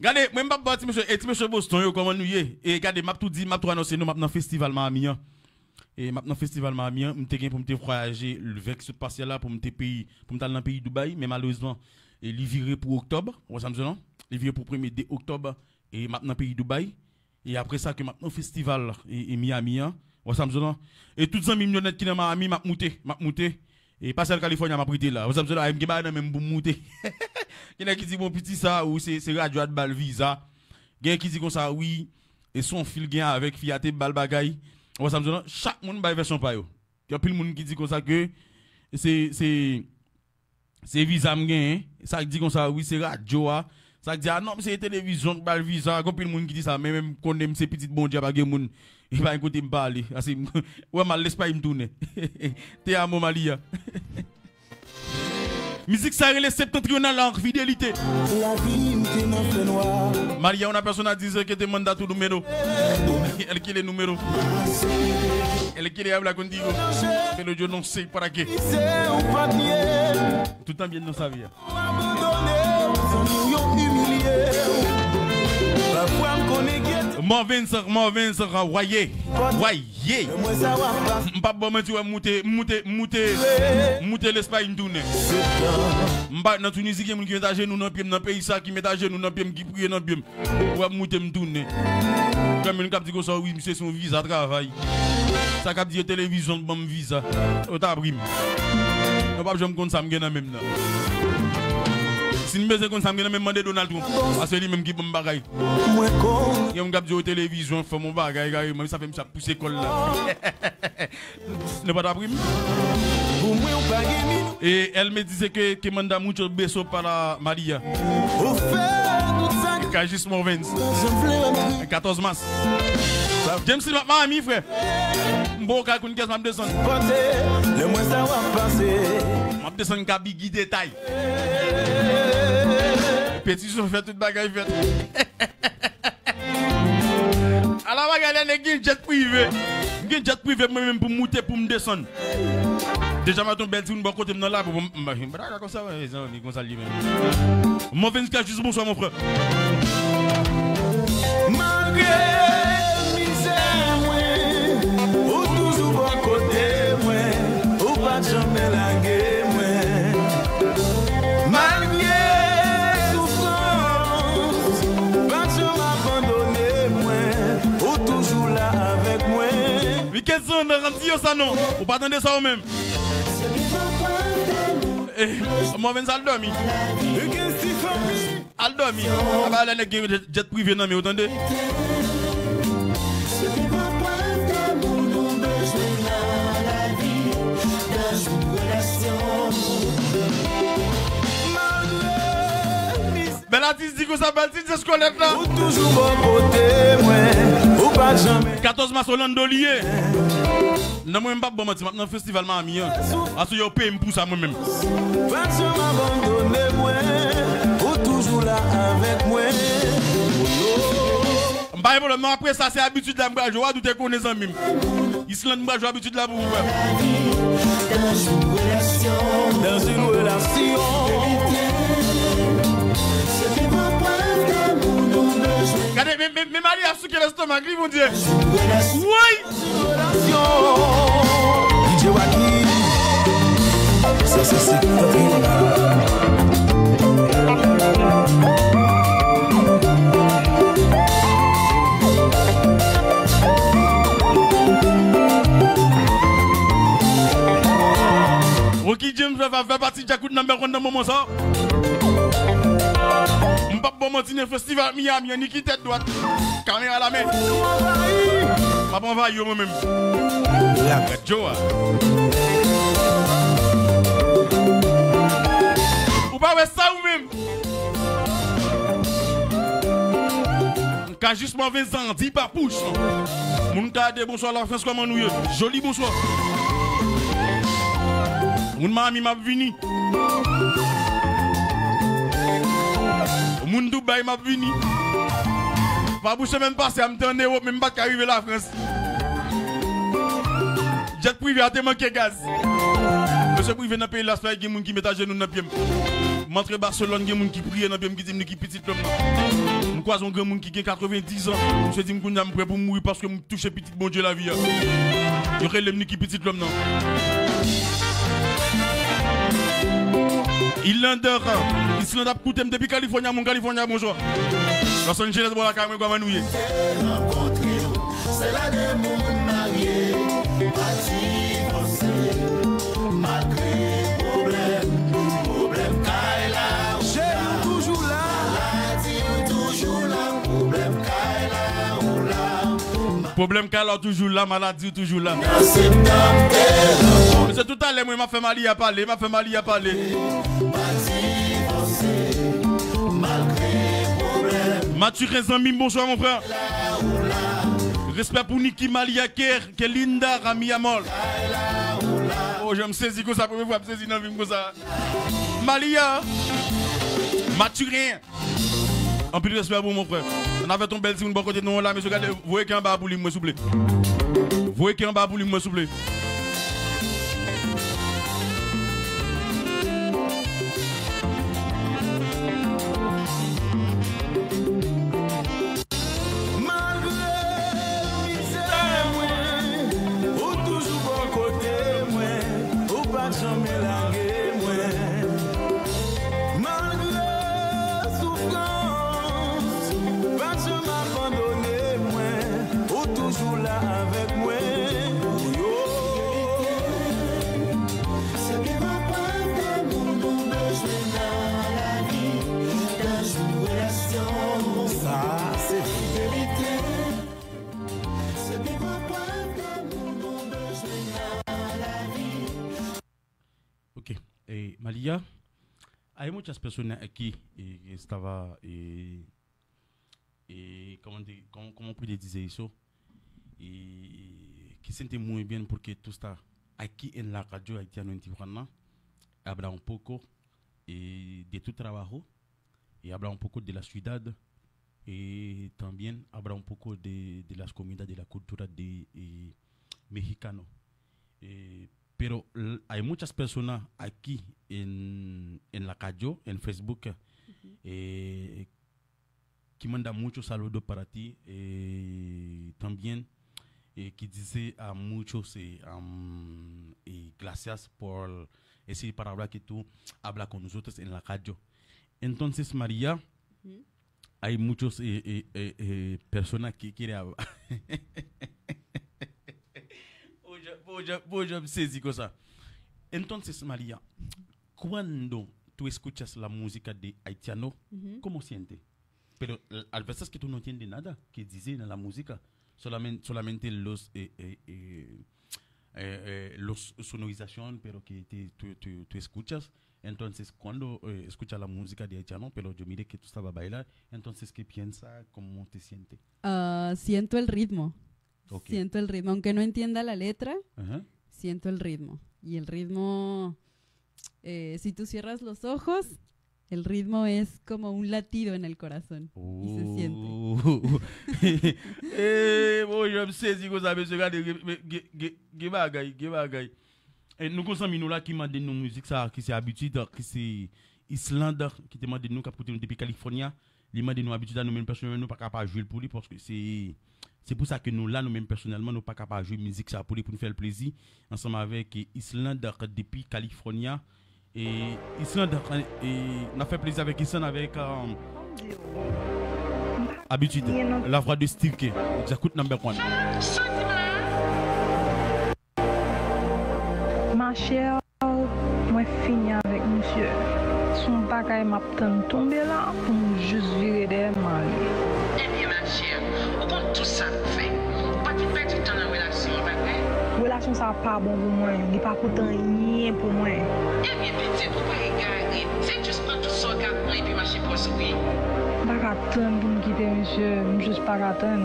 Gade, mwen m p ap ba ti mesye, e ti mesye Boston yo, kòman nou ye? E gade, m ap tou di, m ap tou anonse nou, m ap nan festival Miami an. E m ap nan festival Miami an, m te gen pou m te vwayaje le venk sot pase la pou m te peyi, pou m t al nan peyi Dubai, men malerezman, e li vire pou oktòb, ou wè sa m di w lan? Li vire pou premye de oktòb, e m ap nan peyi Dubai. E apre sa ke m ap nan festival, e, e Miami an, ou wè sa m di w lan? E tout zanmi m yo nèt ki nan Miami, m ap moute, m ap moute. E pa sèl California m ap rete la. Ou sa m di la, m gen bagay nan men m pou m moute. Gen nèg ki di, bon, piti sa, ou se, se radyo a t ba l viza. Gen ki di konsa, wi, e se yon fi l gen avèk, fi a te ba l bagay. Ou sa m di la, chak moun bay vèsyon pa yo. Gen anpil moun ki di konsa ke se, se, se viza m genyen. Sa k di konsa, wi, se radyo a. Sa k di, a non, se televizyon k ba l viza. Gen anpil moun ki di sa, men menm konnen m se pitit Bondye, pa gen moun. E pa gen kote m pa ale. Ase, wè mal lespay m tounen. Te amo Malia. Mizik sa rele Septentrional ak Fidelite. Lavi m te nan fè nwa. Malia, una persona dice que te manda tu número. Él quiere número. Él quiere hablar contigo. Pero yo no sé para qué. Se ou pa t ye. Tout tan byen nan sa vi a. Ou abandone, ou zanmi w yo imilye w. Pafwa m konnen gen Morvens, Morvens, waye. Waye. Lè m wè sa w ap pase. M p ap ba w manti, wè m moute, m moute, m moute, m moute Lespay, m tounen. M pa nan Tinizi, gen moun ki met ajenou nan pye m nan peyi sa, ki met ajenou nan pye m, ki priye nan pye m. Wè m moute m tounen. Gen moun k ap di konsa, wi, misye se yon viza travay. Sa k ap di yo televizyon ban m viza. Yo ta pri m. Yo p ap janm konn sa m gen nan men m nan. Si n bezwen konn sa m gen nan men m, mande Donald Trump. Paske li menm ki ban m bagay. Gen moun k ap di yo televizyon fè m yon bagay kareman, sa fè misye ap pouse kò l la. Nou pa ta pri m. Pou mwen, ou pa gen minit. E el me dice que, que manda muchos besos para Malia. Ou fè tout sa. Kajis Morvens. Katòz mas. James, li pa Miami, frè. M bon kay konn kès m ap desann. Pote, lè mwen sa w ap pase. M ap desann ka Biggie detay. Petisyon fè tout bagay fèt. Ala bagay la, nèg gen jet prive. M gen jet prive mwen menm pou m moute, pou m desann. Deja m ap yon bèl timoun bò kote m nan la pou m, m, m, m, konsa, wè, zanmi, konsa li menm. Morvens Kajis, bonswa, mon frè. Malgre mizè mwen, ou toujou bò kote mwen, ou pa t janm lage mwen. Malgre soufrans, pa t janm abandone mwen, ou toujou la avèk mwen. Mikelson, rann di yo sa non. Ou pa tande sa ou menm. Eh, Morvens al dòmi. Al dòmi. Aba lè nèg gen jet, jet prive nan men ou, tande. Bèl atis di konsa, bèl ti eskolèt la. Ou toujou bò kote mwen, ou pa janm. Katòz mas Orlando li ye. Non, mwen m p ap ba w manti, m ap nan festival Miami an. Asou yo peye m pou sa mwen menm. Pa janm abandone mwen, ou toujou la avèk mwen. M pa gen pwoblèm non, apre sa se abitid la m pral jwe, w a doute konnen zanmi m. Island m pral jwe abitid la pou ou, frè. Dans une relation. Gade, men, men, men Malia ap souke lestomak li, Bondye. Woy! D J Wacky. Sa se Septentrional. Rocky James fè, fè pati Djakout nan bèl konn nan moman sa. M p ap ba w manti, nan festival Miami an, Niki tèt dwat. Kamera la men. M ap anvayi yo mwen menm. Gad Joe a. Ou pa wè sa ou menm? Kajis Morvens, di papouch. Moun Kade, bonswa Lafrans, kòman nou ye? Joli, bonswa. Moun Miami, m ap vini. Moun Dubai, m ap vini. Papouch, semèn pase a, m te ann Ewòp, men m pa t ka rive Lafrans. Jet prive a te manke gaz. Mesye prive nan peyi Las Vegas, gen moun ki met ajenou nan pye m. M antre Baselòn, gen moun ki priye nan pye m, ki di m, Niki, pitit lòm nan. M kwaze yon granmoun ki gen katrevendiz an. Misye di m, kounye a m prè pou m mouri paske m touche pitit Bondye lavi a. Yo rele m Niki, pitit lòm nan. Islander, Islanda ap koute m depi California, moun California, bonjou. Los Angeles, bò lakay mwen, kòman nou ye? Rankontre yo, se la de moun marye, pa divorse, malgre Pwoblèm kay la w toujou la, maladi w toujou la. Mesye, toutalè mwen, m ap fè Malia pale, m ap fè Malia pale. Mathurin, zanmi m, bonswa, mon frè. Respè pou Niki, Malia, Ker, Kelinda, Rami Amol. Oh, jan m sezi konsa, premye fwa m sezi nan vi m konsa. Malia, Mathurin. Anpil respè pou ou, mon frè. Ann avè ton bèl timoun bò kote nou an la, mesye, gade, voye kè anba a pou li, mwen, souple. Voye kè anba a pou li, mwen, souple. Malgre mizè mwen, ou toujou bò kote mwen, ou pa t janm lage mwen. Malgre soufrans, pa janm abandone mwen, ou toujou la avèk mwen. Yo. Se pi gwo prèv de moun ou bezwen nan lavi, dans yon relasyon. Sa, se fidelite. Se pi gwo prèv de moun ou bezwen nan lavi. Ok. Eh, Malia, hay muchas personas aquí, eh, que estaba, eh, eh, ¿cómo te- cómo- cómo puede decir eso? Eh, que siente muy bien porque tú estás aquí en la radio haitiano en Tijuana. Habla un poco, eh, de tu trabajo y habla un poco de la ciudad y también habla un poco de, de las comidas, de la cultura de eh, mexicano. Eh, pero l- hay muchas personas aquí en, en la calle, en Facebook, eh, que manda muchos saludos para ti eh, también, eh, que dice a muchos eh, am, eh, gracias por ese palabra que tú hablas con nosotros en la radio. Entonces, Malia, hay muchos eh, eh, eh, eh, personas que quiere hablar. Pobre, pobre, pobre, sezi konsa. Entonces, Malia, cuando tú escuchas la música de haitiano, ¿cómo sientes? Pero eh, a veces que tú no entiendes nada que dice en la música, solamente, solamente los, eh, eh, eh, eh, eh, los sonorización, pero que te, tú, tú, tú escuchas. Entonces, cuando eh, escuchas la música de haitiano, pero yo mire que tú estabas bailar, entonces, ¿qué piensa? ¿Cómo te sientes? Ah, siento el ritmo. Ok. Siento el ritmo. Aunque no entienda la letra, ajá, siento el ritmo. Y el ritmo, eh, si tú cierras los ojos, el ritmo es como un latido en el corazón. Y se siente. Oh. Eh, bon, jan m sezi konsa, mesye, gade, gen, gen, gen, gen bagay, gen bagay. E nou gon zanmi nou la ki mande nou mizik sa, ki se Abitid, ki se Islande, ki te mande nou, k ap koute nou depi California. Li mande nou Abitid la, nou menm pèsonèlman, nou pa ka pa jwe l pou li, paske se, se pou sa ke nou la, nou menm pèsonèlman, nou pa ka pa jwe mizik sa pou li, pou nou fè l plezi, ansanm avèk, e, Islande, depi California. E, Islande, e, n ap fè plezi avèk Islande, avèk, e, Abitid, la voix de Steve K, Djakout number one. Machè, mwen fini avèk misye. Se yon bagay m ap tann tonbe la pou m jis vire dèyè m ale. Ebyen, machè, ou konn tout sa pou fè. Ou pa t vin pèdi tan nan relasyon an, pa vre? Relasyon sa a pa bon pou mwen. Li pa pote anyen pou mwen. Ebyen, pitit, ou pa egare. Se jis pran tout sa w ka pran epi mache bò sou li. M pa ka tann pou m kite misye. M jis pa ka tann.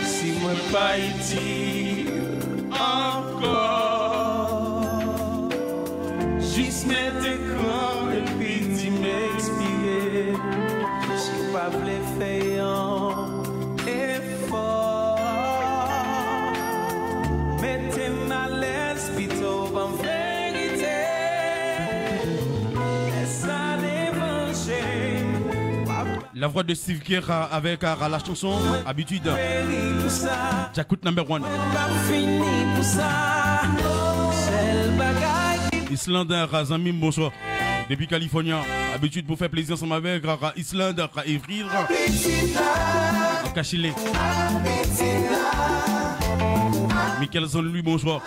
Si mwen pa itil ankò, jis met ekran epi di m ekspire. Si w pa vle fè yon efò, mete m alèz pito, ban m verite. Lè sa devanje m, w ap La voix de Steve Kerr, euh, avec, euh, la chanson Habitude. Djakout number one. Mwen p ap fini pou sa. Sèl bagay ki Islande, euh, zanmi m, bonswa. Depi California, abitid pou fè plezi ansanm avèk Rara Island, Rara Evril, Kachile, Michael Zanlwi, bonswa.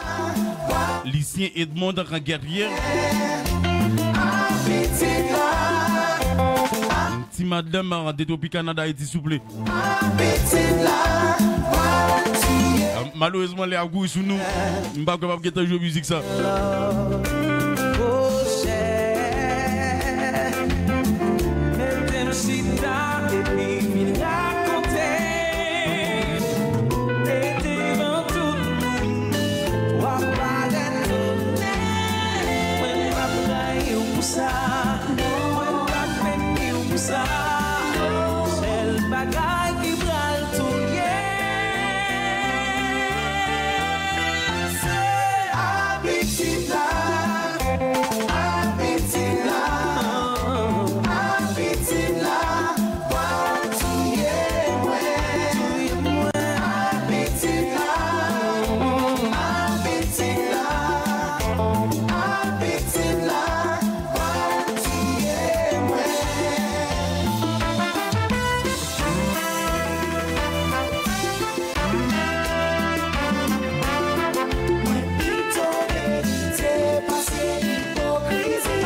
Lisyen Edmond, Guerrier. Ti madanm de Tropicana d'Haïti, souple. Malerezman, lè ap kouri sou nou. M pa kapab gentan jwe mizik sa. Mete m chita epi vin rakonte. E devan tout moun, w ap parèt tounen. Mwen p ap rayi w pou sa. Mwen p ap peni w pou sa. Sèl bagay ki pral touye se abitid la. Abitid la. Abitid la. Pral touye mwen. Abitid la. Abitid la. Abitid la. Pral touye mwen. Mwen pito evite pase ipokrizi.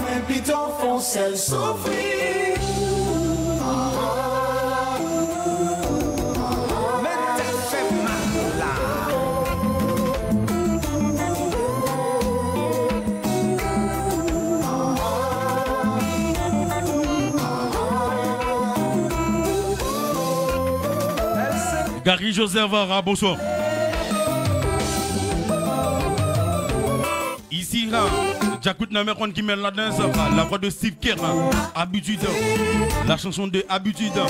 Mwen pito fè yon sèl soufri. Mete l fè mal la. Gary Joseph Rara, bonswa. Isi, ha, Djakout nan men konn ki men ladan sa, la voix de Steve Kerr, ha, Habitude, la chanson de Habitude.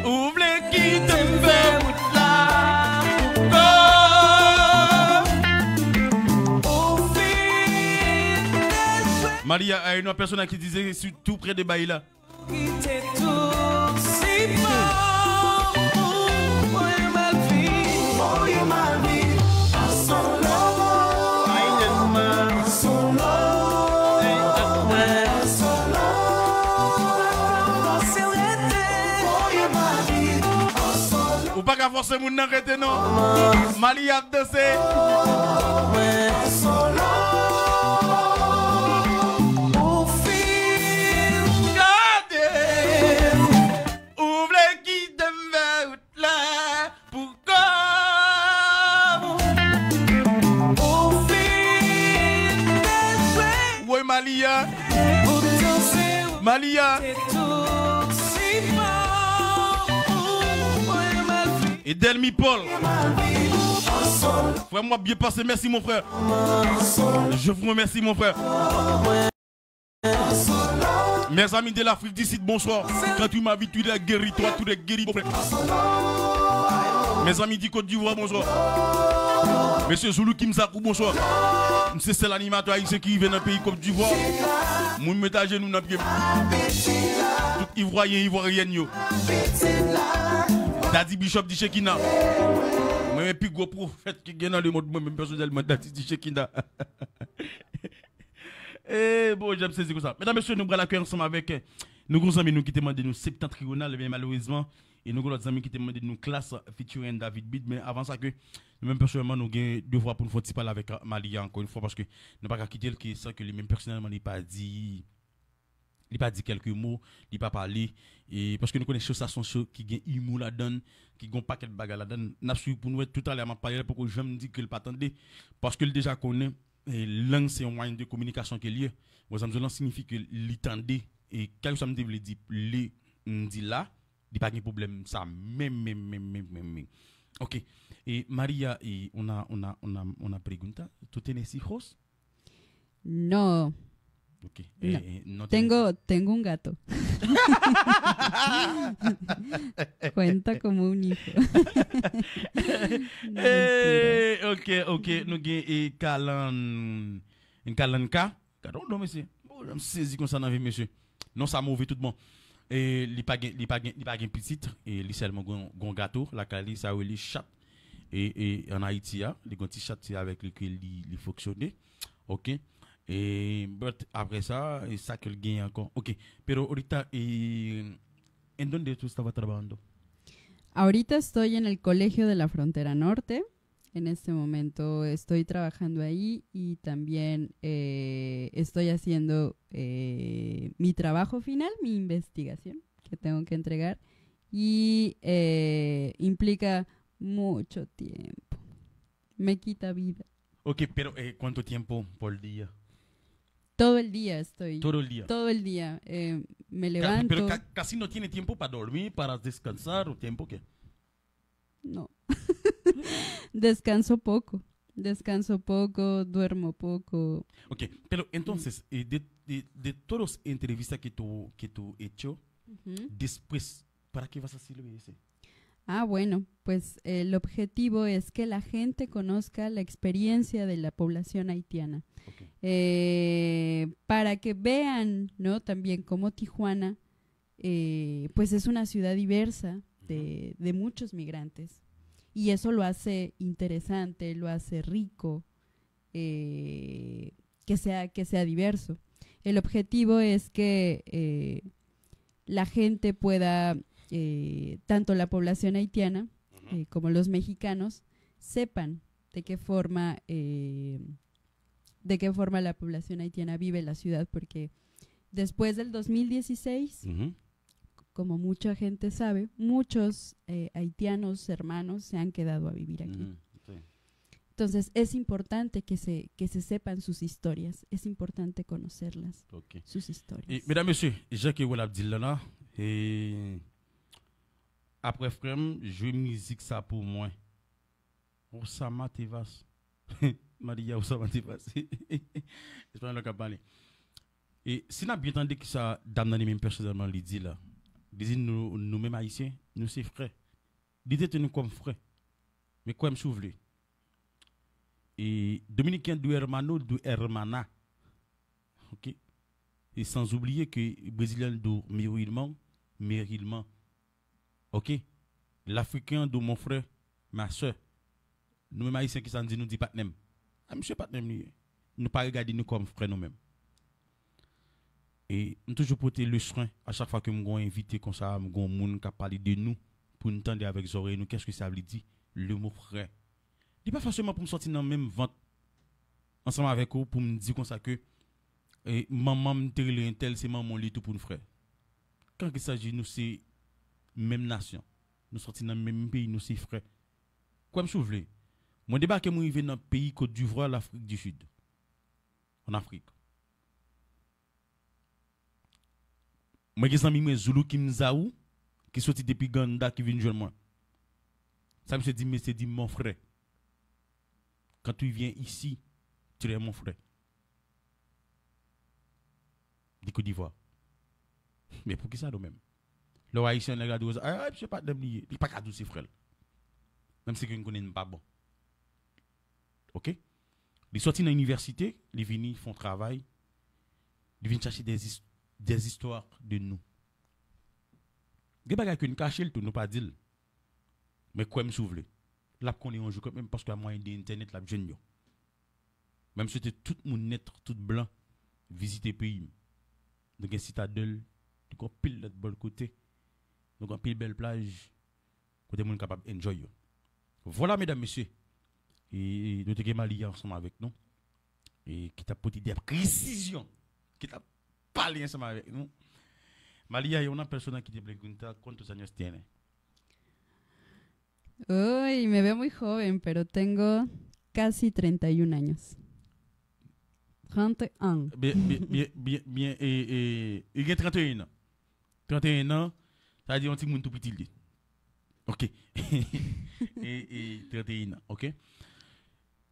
Ou vle kite m fè wout la. Malia, il y a une personne qui disait, je suis tout près de Baïla. Kite tout sipò ou voye m al viv. Voye m al viv an solo. An solo. An solo. Pa fòse rete. Voye m al viv an solo. Ou pa ka fòse moun nan rete non. Mali ap danse. Mwen solo. Ou fin gade. Ou vle kite m fè wout la pou kò m. Ou fin dejwe. Woy Malia. Ou danse. Malia. Se tout sipò ou voye m al viv. Edelmi Paul. Frè m, w ap byen pase. Mèsi, mon frè. Je vous remercie, mon frè. Mes amis de l'Afrique du Sud, bonsoir. Quand tu m'invites, tu es guéri, toi, tu es guéri, mon frère. Mes amis du Côte d'Ivoire, bonsoir. Mesye Zulu Kim Sakou, bonswa. M se sèl animatè ayisyen ki rive nan peyi Kòt Divwa. Moun met ajenou nan pye m. Tout Ivwayen, Ivwaryèn yo. Daddy Bishop di Shekina. Mwen menm pi gwo pwofèt ki gen nan lemonn, mwen menm pèsonèlman, Daddy di Shekina. E bon, jan m sezi konsa. Medam, mesye, nou pral akèy ansanm avèk, eh, nou gon zanmi nou ki te mande nou Septentrional, ebyen malerezman, e nou gon lòt zanmi ki te mande nou Klass featuring David Beat, men avan sa ke nou menm pèsonèlman nou gen devwa pou nou fè yon ti pale avèk, eh, Malia ankò yon fwa, paske nou pa ka kite l ke san ke li menm pèsonèlman li pa di, li pa di kèlke mo, li pa pale, e paske nou konnen cho sa se yon cho ki gen imo ladan l, ki gen yon pakèt bagay ladan l. N ap swiv pou nou wè, toutalè m ap pale, l poko janm di ke l pa tande, paske l deja konnen e lang se yon mwayen de kominikasyon ke l ye. Bon, sa m di w lan siyifi ke li tande, e kèlkeswa m te vle di, li, m di la, li pa gen pwoblèm sa menm, menm, menm, menm, menm, menm. Ok. E Maria, e una, una, una, una pregunta. ¿Tú tienes hijos? No. Ok. No. Eh, eh, no tienes. Tengo, tengo un gato. Cuenta como un hijo. No, mentira. Eh, ok, ok. Nou gen, eh, Kalan, Kalanka. Gade yon non, mesye. Bon, jan m sezi konsa nan vi, mesye. Non, sa move tout bon. E li pa gen, li pa gen, li pa gen pitit, e li sèlman gon, gon gato lakay li, sa yo rele chat. E, e an Ayiti a, li gon ti chat, se avèk li ke li, li fonksyone. Ok. E, but, apre sa, e sa ke l genyen ankò. Ok. Pero ahorita, e, ¿en dónde tú estabas trabajando? Ahorita estoy en el Colegio de la Frontera Norte. En este momento estoy trabajando ahí y también eh, estoy haciendo eh, mi trabajo final, mi investigación que tengo que entregar y eh, implica mucho tiempo. Me quita vida. Ok, pero eh, ¿cuánto tiempo por día? Todo el día estoy. Todo el día. Todo el día. Eh, me levanto. Pero ca- casi no tiene tiempo para dormir, para descansar, o tiempo que... No. Descanso poco. Descanso poco, duermo poco. Ok, pero entonces, eh, de, de, de todas las entrevistas que tú, que tú hecho, uh -huh. Después, ¿para qué vas a hacerlo ese? Ah, bueno, pues eh, el objetivo es que la gente conozca la experiencia de la población haitiana. Okay. Eh, para que vean, ¿no? También cómo Tijuana eh, pues es una ciudad diversa de, de muchos migrantes. Y eso lo hace interesante, lo hace rico, eh, que sea, que sea diverso. El objetivo es que eh, la gente pueda, eh, tanto la población haitiana eh, como los mexicanos, sepan de qué forma eh, de qué forma la población haitiana vive la ciudad, porque después del dos mil dieciséis, uh -huh. Como mucha gente sabe, muchos eh, haitianos hermanos se han quedado a vivir aquí. Uh -huh. Sí. Entonces es importante que se, que se sepan sus historias, es importante conocerlas, okay. Sus historias. E, medam, mesye, jan ke w ap di l la, la, e, apre frè m, jwe mizik sa pou mwen. Osama Tevas. Maria Osama Tevas. Espanyòl k ap pale. E si n ap byen tande ki sa dam nan li menm pèsonèlman li di la, li di nou, nou menm Ayisyen, nou se frè. Li trete nou kòm frè. Men kwè m si w vle. E Dominiken du hermano, du hermana. Ok. E sans oublier que Brezilyen du mi hermano, mi hermana. Ok. L'Africain du mon frère, ma sœur. Nou menm Ayisyen, kisa n di? Nou di patnè m. A, misye patnè m li ye. Nou pa regade nou kòm frè nou menm. E m toujou pote le swen a chak fwa ke m gon envite konsa, m gon moun k ap pale de nou, pou n tande avèk zòrèy nou, kèske sa vle di le mo frè. Li pa fòseman pou m sòti nan menm vant ansanm avèk ou pou m di konsa ke e, manman m te rele entèl, se manman w li tou pou n frè. Kan il s'agit nou se menm nasyon, nou sòti nan menm peyi, nou se frè. Kwè m si w vle. Mwen debake, mwen rive nan peyi Kot Divwa, Lafrik di Sid. An Afrik. Mwen gen zanmi mwen Zulu Kimzaou, ki soti depi Ganda, ki vin jwenn mwen. Sa misye di m, misye di m, mon frè. Quand tu viens ici, tu es mon frè. Di Kot Divwa. Men poukisa nou menm? Lè w Ayisyen, lè gade w, a, misye patnè m li ye. Li pa ka di w se frè l. Menm si ke n konnen n pa bon. Ok? Li sòti nan inivèsite, li vini fè yon travay, li vin chache des, des histoires de nous. Gen bagay ke n kache l tou, nou pa di l. Men kwè m si w vle. L ap konnen yon jou kanmenm, paske a mwayen de entènèt, l ap jwenn yo. Men m swete tout moun nèt, tout blan, vizite peyi m. Nou gen Sitadèl, nou gen anpil lòt bèl kote, nou gen anpil bèl plaj, kote moun kapab enjoy yo. Vwala, medam, mesye. E, e nou te gen Malia ansanm avèk nou, e ki t ap pote de presizyon, ki t ap pale ansanm avèk nou. Malia, es una persona que te pregunta cuántos años tiene. Uy, me veo muy joven, pero tengo casi treinta y un años. Trente ans. Byen, byen, byen, byen, byen, e, e, li gen trannteyen an. Trannteyen an, sa vle di yon timoun tou piti li ye. Ok. E, e, trannteyen an, ok.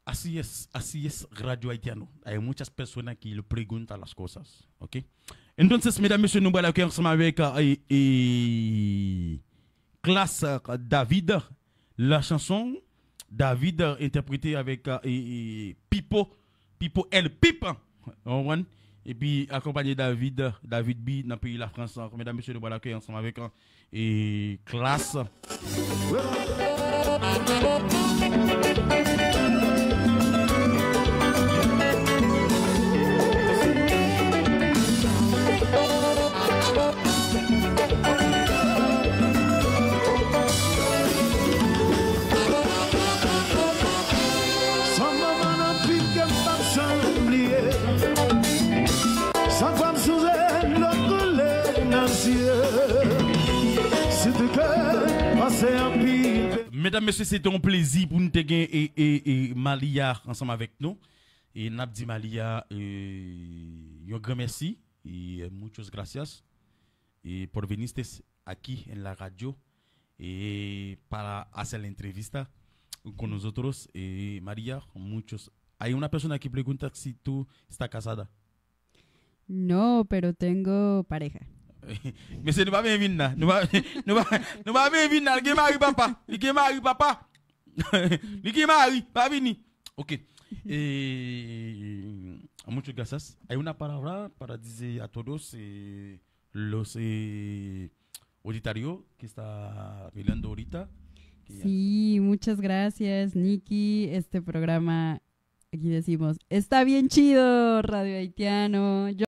Así es, así es Radio Haitiano. Hay muchas personas que le preguntan las cosas, ok. Entonces, medam, mesye, nou pral ansanm avèk, e, e, Klass, e, David, la chanson David, e, entèprete avèk, e, e, Pipo, Pipo El Pip, ou konprann? Epi akonpanye David, David B nan peyi Lafrans. Medam, mesye, nou pral akèy ansanm avèk, e, Klass. Sa manman nan piken m p ap janm bliye. Sa fè m sonje dlo koule nan zye. Si te kè pase anpil. Medam, mesye, se te yon plezi pou nou te gen, e, e, e, Malia ansanm avèk nou. E n ap di Malia, e, yon gran mèsi. E, muchas gracias. E, por viniste aquí en la radio, e, para hacer la entrevista con nosotros. E, Maria, muchos. Hay una persona que pregunta si tú estás casada. No, pero tengo pareja. Mesye, nou pa byen vin la. Nou pa, nou pa, nou pa byen vin la. Li gen mari, papa. Li gen mari, papa. Li gen mari, pa vini. Ok. E, muchas gracias. Hay una palabra para decir a todos, eh, los, eh, auditorio que está mirando ahorita. Que ya- Sí, muchas gracias, Nicky. Este programa, aquí decimos, está bien chido, Radio Haitiano. Yo